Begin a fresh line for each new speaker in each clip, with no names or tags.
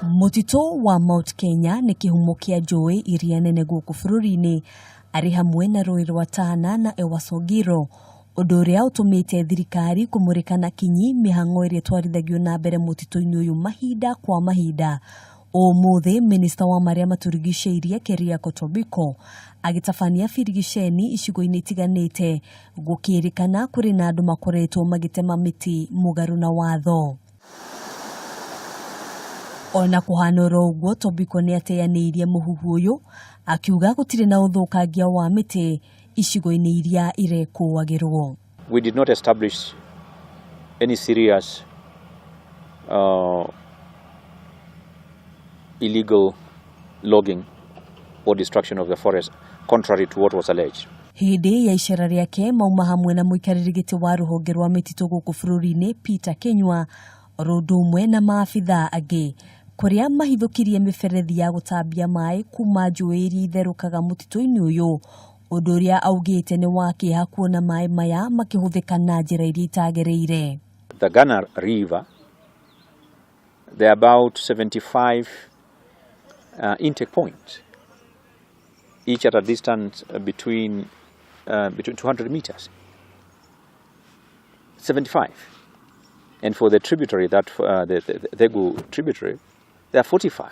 Mũtitũ wa Mount Kenya nĩ kĩhumo kĩa njũĩ iria nene gũkũ bũrũri-inĩ arĩ hamwe na rũĩ rwa Tana na Ewaso Ng'iro, ũndũ ũrĩa ũtũmĩte thirikari kũmũrĩka na kinyi mĩhang'o ĩrĩa ĩtwarithagio na mbere mũtitũ-inĩ ũyũ mahinda kwa mahinda. Ũmũthĩ minista wa marĩa matũrigicĩirie Keriako Tobiko agĩtabania birigiceni icigo-inĩ itiganĩte gũkĩrĩkana kũrĩ na andũ makoretwo magĩtema mĩtĩ mũgarũ na watho. Ona kũhana oro ũguo Tobiko nĩ ateanĩirie mũhuhu ũyũ akiuga gũtirĩ na ũthũkangia wa mĩtĩ icigo-inĩ iria irekũagĩrwo.
We did not establish any serious illegal logging or destruction of the forest, contrary to what was alleged.
Hĩndĩ ya icera rĩake mauma hamwe na mũikarĩri gĩtĩ wa rũhonge rwa mĩtitũ gũkũ bũrũri-inĩ Peter Kinyua oro ũndũ ũmwe na maabithaa angĩ kũrĩa mahithũkirie mĩberethi ya gũtambia maĩ kuma njũĩ iria itherũkaga mũtitũ-inĩ ũyũ, ũndũ ũrĩa augĩte nĩ wa kĩeha kuona maĩ maya makĩhũthĩka na njĩra iria itagĩrĩire.
The Ghana River, there are about 75 intake points, each at a distance between 200 meters. 75. And for the tributary, that the Thegu tributary, there are 45.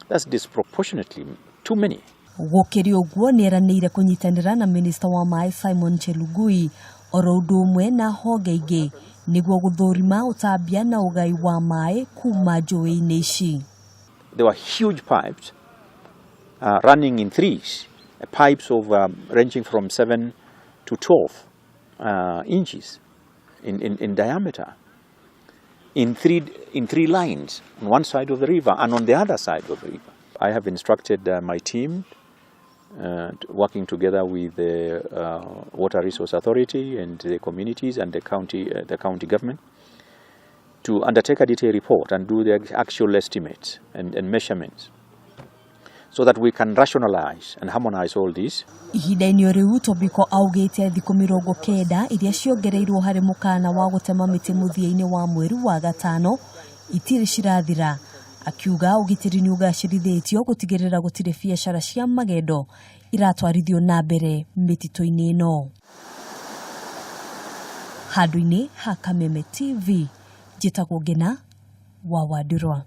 That's disproportionately too many.
Gũkĩrĩ ũguo nĩ eranĩire kũnyitanĩra na minista wa maĩ Simon Chelugui oro ũndũ ũmwe na honge ingĩ nĩguo gũthũrima ũtambia na ũgai wa maĩ kuma njũĩ-inĩ ici.
There were huge pipes running in threes, pipes of ranging from 7 to 12 inches in diameter, in three lines on one side of the river and on the other side of the river. I have instructed my team, working together with the Water Resource Authority and the communities and the county government, to undertake a detailed report and do the actual estimates and measurements so that we can rationalize and harmonize all this.
Ihinda-inĩ rĩu Tobiko augĩte thikũ 90 iria ciongereirwo harĩ mũkana wa gũtema mĩtĩ mũthia-inĩ wa mweri wa gatano itirĩ cirathira, akiuga ũgitĩri nĩ ũgacĩrithĩtio gũtigĩrĩra gũtirĩ biacara cia magendo iratwarithio na mbere mĩtitũ-inĩ ĩno. Handũ-inĩ ha Kameme TV, njĩtagwo Ngena wa Wandurwa.